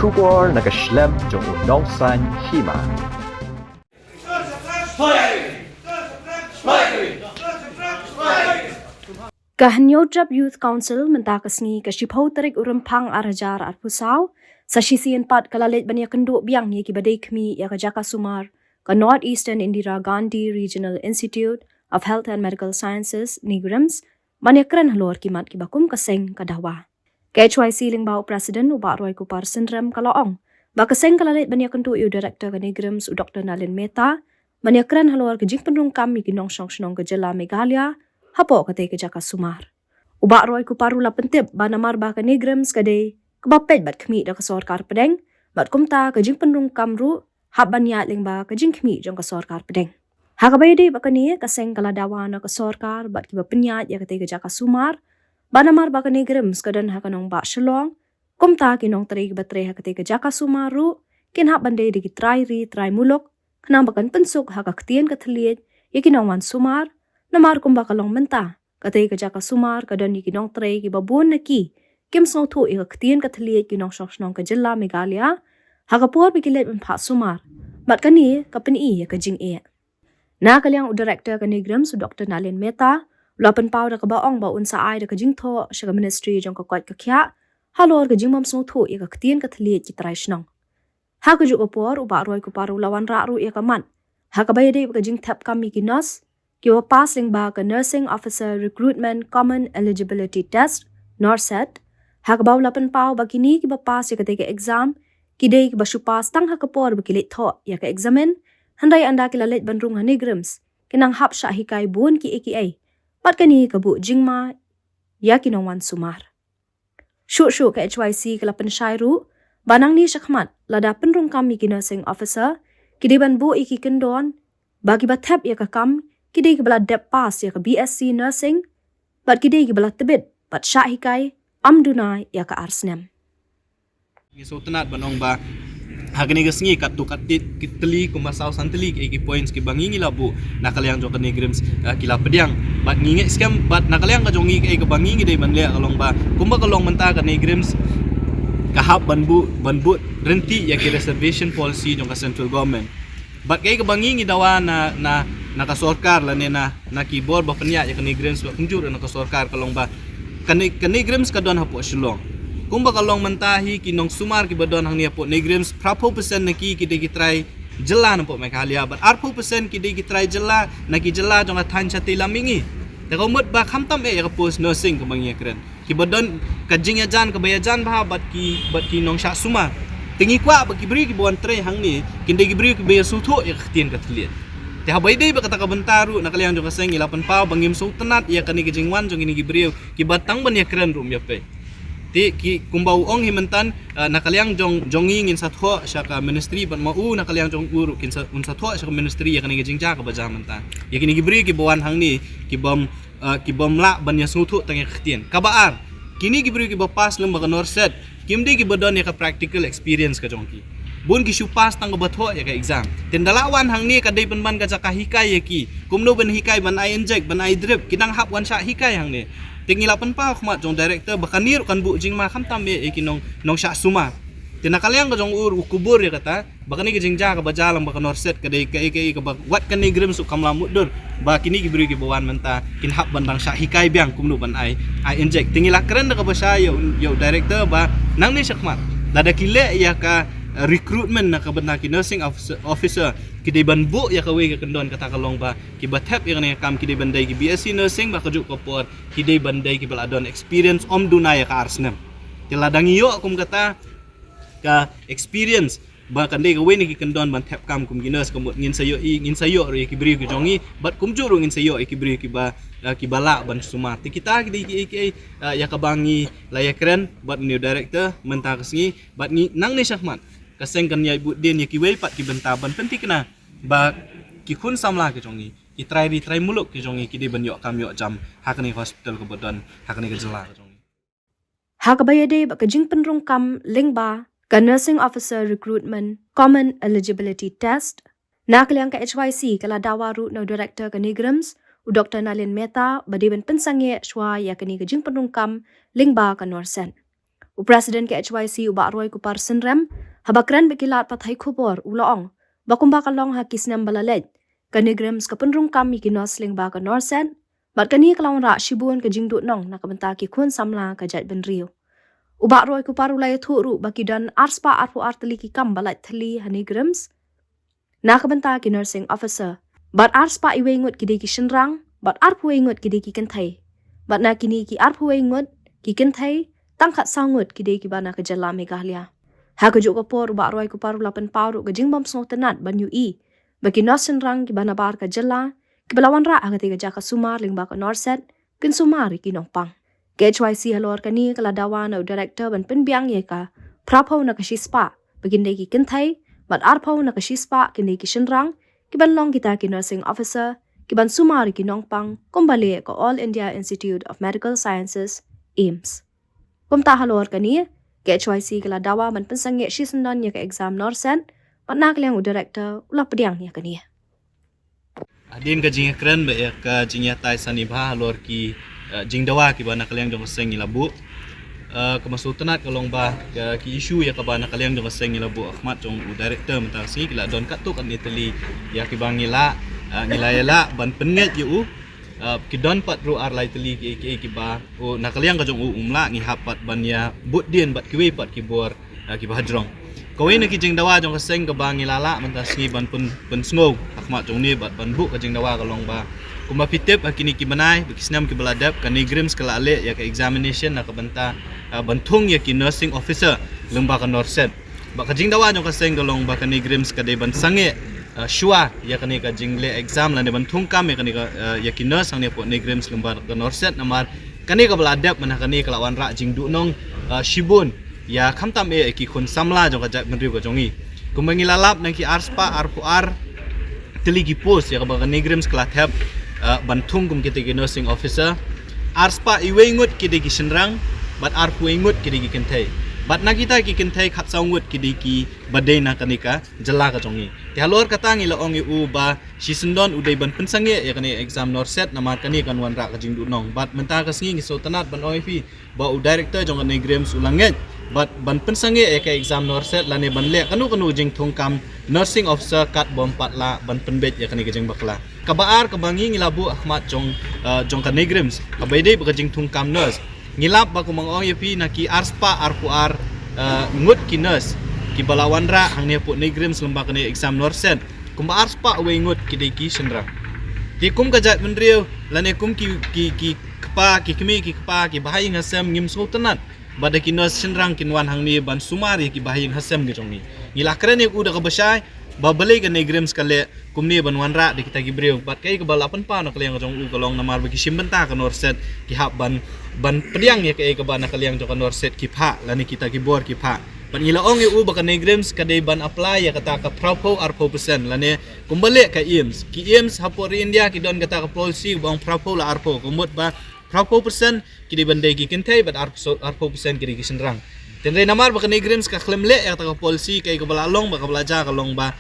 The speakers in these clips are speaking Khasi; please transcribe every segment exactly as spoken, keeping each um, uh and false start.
Khubor na ka shlem jong u nongsan hima. Ka Hynñiewtrep Youth Council mynta ka sngi ka shiphew tarik u Rymphang ar hajar arphew saw, sa shisien pat ka la leit ban ïakynduh biang ïa kiba dei khmih ïa ka jaka sumar ka North Eastern Indira Gandhi Regional Institute of Health and Medical Sciences, NEIGRIHMS, ban ïakren halor ki mat kiba kum ka seng ka dawa. Ka H Y C lyngba u President u Bah Roy Kupar Synrem ka la ong ba ka seng ka la leit ban ïakynduh ïa u Director ka NEIGRIHMS u Doctor Nalin Mehta ban ïakren halor ka jingpynrung kam ïa ki nongshong shnong ka jylla Meghalaya hapoh katei ka jaka sumar. U Bah Roy Kupar u la pyntip ba namar ba ka NEIGRIHMS ka dei kaba peit bad khmih da ka sorkar pdeng, bad kumta ka jingpynrung kam ruh hap ban ïaid lyngba ka jingkhmih jong ka sorkar pdeng. Ha kaba ïadei bad kane, ka seng ka la dawa na ka sorkar bad kiba pynïaid ïa katei ka jaka sumar ba namar ba ka NEIGRIHMS ka don ha ka nongbah Shillong, kumta ki nongtrei kiba trei ha katei ka jaka sumar ruh kin hap ban dei da ki trai ri trai muluk, khnang ba kan pynsuk ha ka ktien ka thylliej ïa ki nongwan sumar, namar kumba ka long mynta, katei ka jaka sumar ka don ïa ki nongtrei kiba bun na ki kim sngewthuh ïa ka ktien ka thylliej ki nongshong shnong ka jylla Meghalaya ha ka por ba ki leit ban phah sumar, bad kane ka pyni ïa ka jingeh. Na ka liang u Director ka NEIGRIHMS u Doctor Nalin Mehta u la pynpaw da kaba ong ba un sa ai da ka jingthoh sha ka Ministry jong ka koit ka khiah halor ka jingbym sngewthuh ïa ka ktien ka thylliej ki trai shnong. Ha kajuh ka por, u Bah Roy Kupar u la wanrah ruh ïa ka mat ha kaba ïadei bad ka jingthep kam ïa ki nurse kiba pass lyngba ka Nursing Officer Recruitment Common Eligibility Test, NORCET, ha kaba u la pynpaw ba kine kiba pass ïa katei ka exam ki dei kiba shu pass tang ha ka por ba ki leit thoh ïa ka eksamin, hynrei ynda ki la leit ban rung ha NEIGRIHMS, ki nang hap shah hikai bun kiei kiei, bad kane ka buh jingma ïa ki nongwan sumar. Shuh shuh ka H Y C ka la pynshai ruh ba nangne shakhmat, lada pynrung kam ïa ki nursing officer, ki dei ban buh ïa ki kyndon ba kiba thep ïa ka kam ki dei kiba la dep pass ïa ka B S C Nursing, bad ki dei kiba la tbit bad shah hikai ym duna ïa ka ar snem. Ngi sngewtynnat ban ong ba ha kane ka sngi katto katne tylli kumba saw san tylli ki points kiba ngi ngi la buh na ka liang jong ka NEIGRIHMS, ah, ki la pdiang. Bad ngi ngeit skhem, bad na ka liang ka jong ngi kaei kaba ngi ngi dei ban leh ka long ba kumba ka long mynta ka NEIGRIHMS ka hap ban buh, ban buh ryntih ïa ki reservation policy jong ka central government. Bad kaei kaba ngi ngi dawa na, na, na ka sorkar lane na, na ki bor ba pynïaid ïa ka NEIGRIHMS bad kumjuh ruh na ka sorkar ka long ba ka NEI-, ka NEIGRIHMS ka don hapoh Shillong. Kumba ka long mynta hi, ki nongsumar kiba don hangne hapoh NEIGRIHMS, phraphew percent na ki ki dei ki trai jylla na poh Meghalaya, bad arphew percent ki dei ki trai jylla na ki jylla jong ka thaiñ shatei lam mihngi. Te ka mut ba khamtam eh ïa ka post nursing kaba ngi ïakren, kiba don ka jingïajan kaba ïajan bha bad ki, bad ki nongshah sumar. Te ngi kwah ba ki briew kiba wan trei hangne kin dei ki briew kiba ïasngewthuh ïa ka ktien ka thylliej. Te haba ïadei bad kata ka bynta ruh, na ka liang jong ka seng ngi la pynpaw ba ngim sngewtynnat ïa kane ka jingwan jong kine ki briew kiba tang ban ïakren ruh ym ïa pei. Te ki, kumba u ong hi mynta, ah, na ka liang jong, jong ngi ngin sa thoh sha ka ministry, bad ma u na ka liang jong u ruh kin sa, un sa thoh sha ka ministry ïa kane ka jingjia kaba jia mynta. Ïa kine ki briew kiba wan hangne kibym, ah, kibym lah ban ïasngewthuh tang ïa ka ktien. Kaba ar, kine ki briew kiba pass lyngba ka NORCET kim dei kiba don ïa ka practical experience ka jong ki. Bun ki shu pass tang kaba thoh ïa ka exam. Te ynda la wan hangne ka dei pynban ka jaka hikai ïa ki kumno ban hikai ban ai inject, ban ai drip, ki dang hap wan shah hikai hangne. Te ngi la pynpaw khmat jong director ba kane ruh kan buh jingma khamtam eh ïa ki nong, nongshah sumar. Te na ka liang ka jong u ruh u kubur ïa kata ba kane ka jingjia kaba jia lyngba ka NORCET ka dei kaei kaei kaba wat ka NEIGRIHMS ruh kam lah mutdur ba kine ki briew kiba wan mynta kin hap ban dang shah hikai biang kumno ban ai, ai inject. Te ngi la kren da kaba shai ïa u, ïa u director ba nangne shakhmat lada ki leh ïa ka, eh, recruitment na ka bynta ki nursing officer, officer, ki dei ban buh ïa kawei ka kyndon, kata ka long ba kiba thep ïa kane ka kam ki dei ban dei ki B S c nursing, ba kajuh ka por ki dei ban dei kiba la don experience ym duna ïa ka ar snem. Te lada ngi ïoh kum kata ka experience ba kan dei kawei na ki kyndon ban thep kam kum ki nurse, ka mut ngin sa ïoh i, ngin sa ïoh ruh ïa ki briew ki jong ngi, bad kumjuh ruh ngin sa ïoh ïa ki briew kiba, eh, kiba lah ban sumar. Te kita ki dei ki, ki, eh, ïa kaba ngi la ïakren bad u new director mynta ka sngi, bad ngi nangne shakhmat ka seng kan ïai bud dien ïa kiwei pat ki bynta ban pynthikna ba ki khun samla ki jong ngi, ki trai ri trai muluk ki jong ngi ki dei ban ïoh kam ïoh jam ha kane ka hospital kaba don ha kane ka jylla ka jong ngi. Ha kaba ïadei bad ka jingpynrung kam lyngba ka Nursing Officer Recruitment Common Eligibility Test, na ka liang ka H Y C ka la dawa ruh na u director ka NEIGRIHMS, u Doctor Nalin Mehta, ba dei ban pynsangeh shuwa ïa kane ka jingpynrung kam lyngba ka NORCET. U President ka H Y C u Bah Roy Kupar Synrem, haba kren bad ki lad pathai khubor u la ong ba kumba ka long ha ki snem ba la leit, ka NEIGRIHMS ka pynrung kam ïa ki nurse lyngba ka NORCET, bad kane ka la wanrah shibun ka jingduhnong na ka bynta ki khun samla ka jaitbynriew. U Bah Roy Kupar u la ïathuh ruh ba ki don arspah arphew ar tylli ki kam ba lait thylli ha NEIGRIHMS na ka bynta ki nursing officer, bad arspah iwei ngut ki dei ki shynrang, bad arphew wei ngut ki dei ki kynthei, bad na kine ki arphew wei ngut ki kynthei, tang khatsaw ngut ki dei kiba na ka jylla Meghalaya. Ha kajuh ka por u Bah Roy Kupar u la pynpaw ruh ka jingbym sngewtynnad ban ïohi ba ki nurse shynrang kiba nabar ka jylla kiba la wanrah ha katei ka jaka sumar lyngba ka NORCET kin sumar ïa ki nongpang. Ka H Y C halor kane ka la dawa na u director ban pynbiang ïa ka phraphew na ka shispah ba kin dei ki kynthei, bad arphew na ka shispah kin dei ki shynrang, kiban long kita ki nursing officer kiban sumar ïa ki nongpang, kumba leh ka All India Institute of Medical Sciences, AIIMS. Kumta halor kane, ka H Y C ka la dawa ban pynsangeh shisyndon ïa ka exam NORCET, bad na ka liang u director u la pdiang ïa kane. Hadien ka jingïakren bad ïa ka jingïatai sani bha halor ki, eh, jingdawa kiba na ka liang jong ka seng ngi la buh. Eh, kaba sngewtynnad ka long ba, ka, ki issue ïa kaba na ka liang jong ka seng ngi la buh ha khmat jong u director mynta ka sngi ki la don katto katne tylli ïa kiba ngi la, eh, ngi la ïa lah ban pynngeit ïa u. Eh, ki don pat ruh ar lai tylli ki, ki, kiba, u, na ka liang ka jong u um lah, ngi hap pat ban ïa bud dien bad kiwei pat ki bor, eh, kiba hajrong. Kawei na ki jingdawa jong ka seng kaba ngi la lah mynta sngi ban pyn, pynsngew ha khmat jong ne bad ban buh ka jingdawa ka long ba, kumba phi tip ha kine ki bnai, ba ki snem kiba la dep, ka NEIGRIHMS ka la leh ïa ka examination na ka bynta, eh, ban thung ïa ki nursing officer lyngba ka NORCET. Bad ka jingdawa jong ka seng ka long ba ka NEIGRIHMS ka dei ban sangeh, eh, shuwa ïa kane ka jingleh exam lane ban thung kam ïa kane ka, eh, ïa ki nurse hangne hapoh NEIGRIHMS lyngba ka NORCET, namar kane kaba la dep mynta kane ka la wanrah jingduhnong, eh, shibun ïa khamtam eh ki khun samla jong ka jaitbynriew ka jong ngi. Kumba ngi la lap na ki arspah arphew ar tylli ki post ïa kaba ka NEIGRIHMS ka la thep, eh, ban thung kum kita ki nursing officer. Arspah iwei ngut ki dei ki shynrang, bad arphew wei ngut ki dei ki kynthei. Bad na kita ki kynthei khatsaw ngut ki dei kiba dei na kane ka jylla ka jong ngi. Te halor kata ngi la ong ïa u ba shisyndon u dei ban pynsangeh ïa kane exam NORCET namar kane kan wanrah ka jingduhnong. Bad mynta ka sngi ngi sngewtynnad ban ong ïa phi ba u director jong ka NEIGRIHMS u la ngeit bad ban pynsangeh ïa ka exam NORCET lane ban leh kano kano jingthung kam nursing officer kat bym pat lah ban pynbeit ïa kane ka jingbakla. Kaba ar kaba ngi ngi la buh ha khmat jong, eh, jong ka NEIGRIHMS, kaba ïadei bad ka jingthung kam nurse. Ngi lap ba kumba nga ong ïa phi na ki arspah arphew ar, eh, ngut ki nurse kiba la wanrah hangne hapoh NEIGRIHMS lyngba kane exam NORCET. Kumba arspah wei ngut ki dei ki shynrang. Te kum ka jaitbynriew lane kum ki, ki, ki kpa, ki kmie ki kpa, ki bahaïing hasem ngim sngewtynnad ba da ki nurse shynrang kin wan hangne ban sumar ïa ki bahaïing hasem ki jong ngi. Ngi la kren ïa u da kaba shai ba balei ka NEIGRIHMS ka leh kumne ban wanrah da kita ki briew. Bad kaei kaba la pynpaw na ka liang ka jong u ka long namar ba ki shim bynta ka NORCET ki hap ban, ban pdiang ïa kaei kaba na ka liang jong ka NORCET ki phah lane kita ki bor ki phah. Bad ngi la ong ïa u ba ka NEIGRIHMS ka dei ban apply ïa kata ka phraphew arphew percent lane kumba leh ka AIIMS. Ki AIIMS hapoh ri India ki don kata ka policy ba ong phraphew la arphew, ka mut ba phraphew percent ki dei ban dei ki kynthei bad arphew, arphew percent ki dei ki shynrang. Te hynrei namar ba ka NEIGRIHMS ka khlem leh ïa kata ka policy, kaei kaba la long ba, kaba la jia ka long ba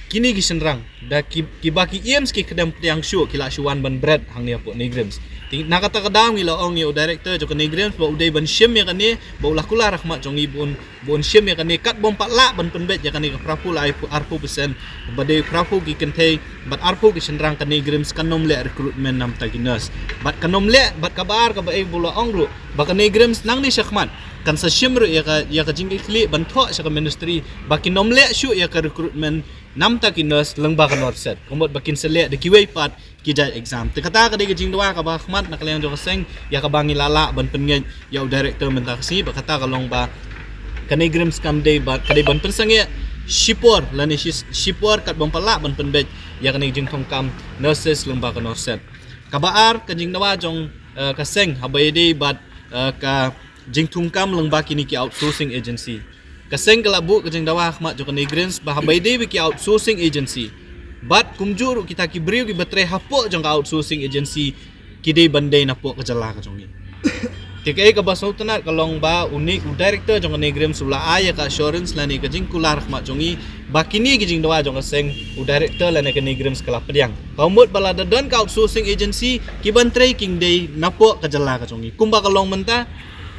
kine ki shynrang da ki, kiba ki AIIMS ki khlem pdiang shuh ki la shu wan ban bret hangne hapoh NEIGRIHMS. Te na kata ka daw ngi la ong ïa u director jong ka NEIGRIHMS ba u dei ban shim ïa kane, ba u la kular ha khmat jong ngi ba un, ba un shim ïa kane kat bym pat lah ban pynbeit ïa kane ka phraphew la arphew percent, ba dei phraphew ki kynthei bad arphew ki shynrang, ka NEIGRIHMS kan ym leh recruitment namar ki nurse. Bad kan ym leh, bad kaba ar kaba ei ba u la ong ruh ba ka NEIGRIHMS nangne shakhmat kan sa shim ruh ïa ka, ïa ka jingkitkhlieh ban thoh sha ka ministry ba kin ym leh shuh ïa ka recruitment namar ki nurse lyngba ka NORCET. Ka mut ba kin sa leh da kiwei pat ki jait exam. Te kata ka dei ka jingdawa kaba ha khmat na ka liang jong ka seng ïa kaba ngi la lah ban pynngeit ïa u director mynta ka sngi, bad kata ka long ba ka NEIGRIHMS kam dei ba, ka dei ban pynsangeh shipor lane shi, shipor kat bym pat lah ban pynbeit ïa kane ka jingthung kam nurses lyngba ka NORCET. Kaba ar ka jingdawa jong, eh, ka seng haba ïadei bad, eh, ka jingthung kam lyngba kine ki outsourcing agency. Ka seng ka la buh ka jingdawa ha khmat jong ka NEIGRIHMS ba haba ïadei bad ki outsourcing agency bad kumjuh ruh kita ki briew kiba trei hapoh jong ka outsourcing agency ki dei ban dei napoh ka jylla ka jong ngi. Te kaei kaba sngewtynnad ka long ba u NEI, u director jong ka NEIGRIHMS u la ai ïa ka assurance lane ka jingkular ha khmat jong ngi ba kine ki jingdawa jong ka seng u director lane ka NEIGRIHMS ka la pdiang. Ka mut ba lada don ka outsourcing agency, ki ban trei kin dei napoh ka jylla ka jong ngi. Kumba ka long mynta,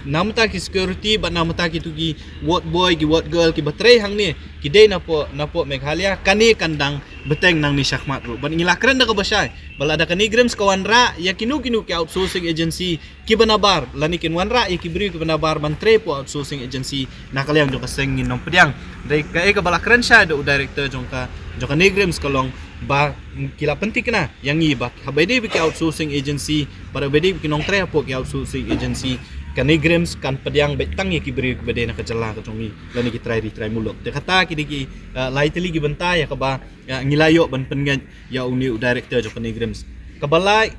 namta ki security bad namta kitu ki ward boy, ki ward girl kiba trei hangne, ki dei napoh, napoh Meghalaya, kane kan dang bteng nangne shakhmat ruh. Bad ngi la kren da kaba shai ba lada ka NEIGRIHMS ka wanrah ïa kino kino ki outsourcing agency kiba nabar, lane kin wanrah ïa ki briew kiba nabar ban trei hapoh outsourcing agency, na ka liang jong ka seng ngin ym pdiang. Dei kaei kaba la kren shai da u director jong ka, jong ka NEIGRIHMS ka long ba ki la pynthikna ïa ngi ba haba ïadei bad ki outsourcing agency, haba ïadei bad ki nongtrei hapoh ki outsourcing agency, ka NEIGRIHMS kan pdiang beit tang ïa ki briew kiba dei na ka jylla ka jong ngi lane ki trai ri trai muluk. Te kata ki dei ki, uh, lai tylli ki bynta ïa kaba, uh, ngi la ïoh ban pynngeit ïa une u director jong ka NEIGRIHMS. Kaba lai,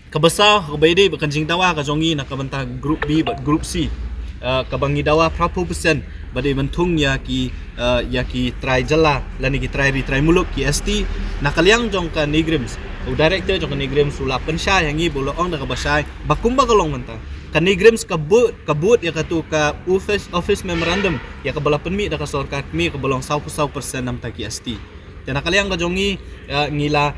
kaba saw, kaba ïadei bad ka jingdawa ka jong ngi na ka bynta group B bad group C. Uh, kaba ngi dawa phra phew percent ba dei ban thung ïa ki, uh, ïa ki trai jylla lane ki trai ri trai muluk, ki ST. Na ka liang jong ka NEIGRIHMS, u director jong ka NEIGRIHMS u la pynshai ha ngi bad u la ong da kaba shai ba kumba ka long mynta, ka NEIGRIHMS ka bud, ka bud ïa katu ka office, office memorandum ïa kaba la pynmih da ka sorkar kmie kaba long saw phew saw percent namta ki ST. Te na ka liang ka jong ngi, uh, ngi la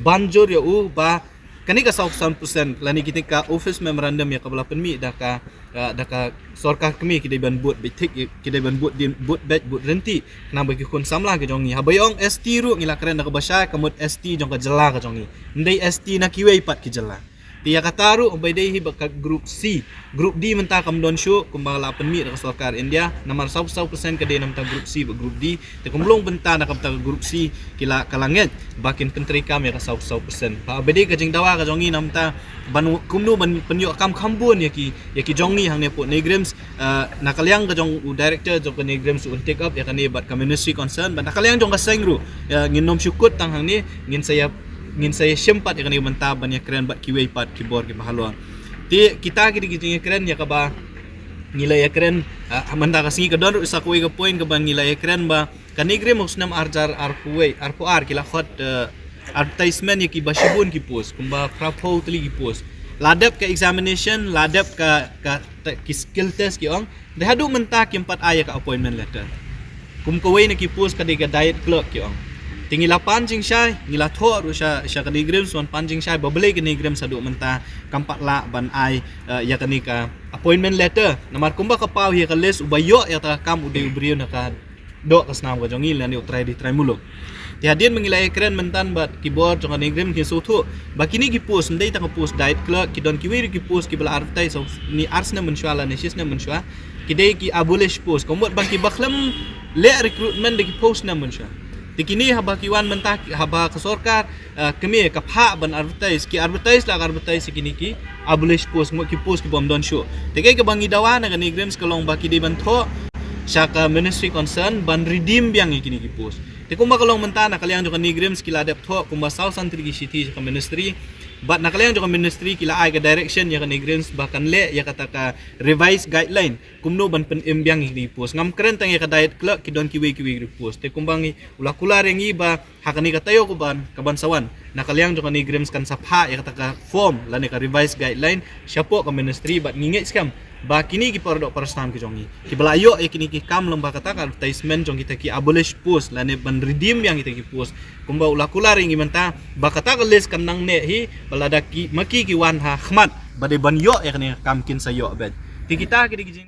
ban jur ïa u ba kane ka saw phew saw percent lane kine ka office memorandum ïa kaba la pynmih da ka, uh, da ka sorkar kmie ki dei ban bud beit thik, ki dei ban bud dien, bud beit, bud ryntih, khnang ba ki khun samla ki jong ngi. Haba ïa ong ST ruh ngi la kren da kaba shai, ka mut ST jong ka jylla ka jong ngi, ym dei ST na kiwei pat ki jylla. Te ïa kata ruh ba ïadei hi bad ka group C. Group D mynta kam don shuh kumba la pynmih da ka sorkar India, namar saw phew saw percent ka dei namta group C bad group D. Te kumba long bynta na ka bynta ka group C, ki la, ka la ngeit ba kin pyntreikam ïa ka saw phew saw percent. Ba ïadei ka jingdawa ka jong ngi namta ban kumno ban pynïoh kam kham bun ïa ki, ïa ki jong ngi hangne hapoh NEIGRIHMS. Uh, na ka liang ka jong u director jong ka NEIGRIHMS un take up ïa kane bad ka ministry concern, bad na ka liang jong ka seng ruh, uh, ngin ym shu kut tang hangne, ngin sa ïa, ngin sa ïa shim pat ïa kane ka bynta ban ïa kren bad kiwei pat ki bor kiba halor. Te kita ki dei ki jingïakren ïa kaba ngi la ïakren, uh, mynta ka sngi ka don ruh sa kawei ka point kaba ngi la ïakren ba ka NEIGRIHMS u snem ar hajar arphew wei, arphew ar ki la khot, uh, advertisement ïa kiba shibun ki post, kumba phra phew tylli ki post. La dep ka examination, la dep ka, ka te-, ki skill test ki ong. Te haduh mynta kim pat ai ïa ka appointment letter. Kum kawei na ki post ka dei ka diet clerk ki ong. Te ngi la pan jingshai, ngi la thoh ruh sha, sha ka NEIGRIHMS wan pan jingshai ba balei ka NEIGRIHMS haduh mynta kam pat lah ban ai, uh, ïa kane ka appointment letter. Namar kumba ka paw hi ïa ka list, uba ïoh ïa kata ka kam u dei u briew na ka doh ka snam ka jong ngi lane u trai ri trai muluk. Te hadien ba ngi la ïakren mynta bad ki bor jong ka NEIGRIHMS ki sngewthuh ba kine ki post, ym dei tang ka post diet clerk, ki don kiwei ruh ki post kiba la advertise ni ar snem mynshuwa lane shi snem mynshuwa. Ki dei ki abolished post, ka mut ba kiba khlem leh recruitment da ki phew snem mynshuwa. Te kine haba ki wan mynta, haba ka sorkar, uh, kmie ka phah ban advertise, ki advertise la ka advertise ïa kine ki abolished post, mut ki post ki bym don shuh. Te kaei kaba ngi dawa na ka NEIGRIHMS ka long ba ki dei ban thoh sha ka ministry concern ban redeem biang ïa kine ki post. Te kumba ka long mynta na ka liang jong ka NEIGRIHMS ki la dep thoh kumba saw san tylli ki shithi sha ka ministry. Bad na ka liang jong ka ministry ki la ai ka direction ïa ka NEIGRIHMS ba kan leh ïa kata ka revised guideline kumno ban pynim biang ïa kine ki post. Ngam kren tang ïa ka diet clerk, ki don kiwei kiwei ki post. Te kumba ngi, u la kular ïa ngi ba ha kane ka taïew kaban, kaban sa wan, na ka liang jong ka NEIGRIHMS kan sa phah ïa kata ka form lane ka revised guideline shapoh ka ministry, bad ngi ngeit skhem ba kine ki paradoh parasnam ki jong ngi kiba la ïoh ïa kine ki kam lyngba kata ka advertisement jong kita ki abolished post lane ban redeem biang kita ki post, kumba u la kular ïa ngi mynta, ba kata ka list kan nang neh hi, ba lada ki, ma ki ki wan ha khmat ba dei ban ïoh ïa kane ka kam kin sa ïoh beit. Te kita ki dei ki jing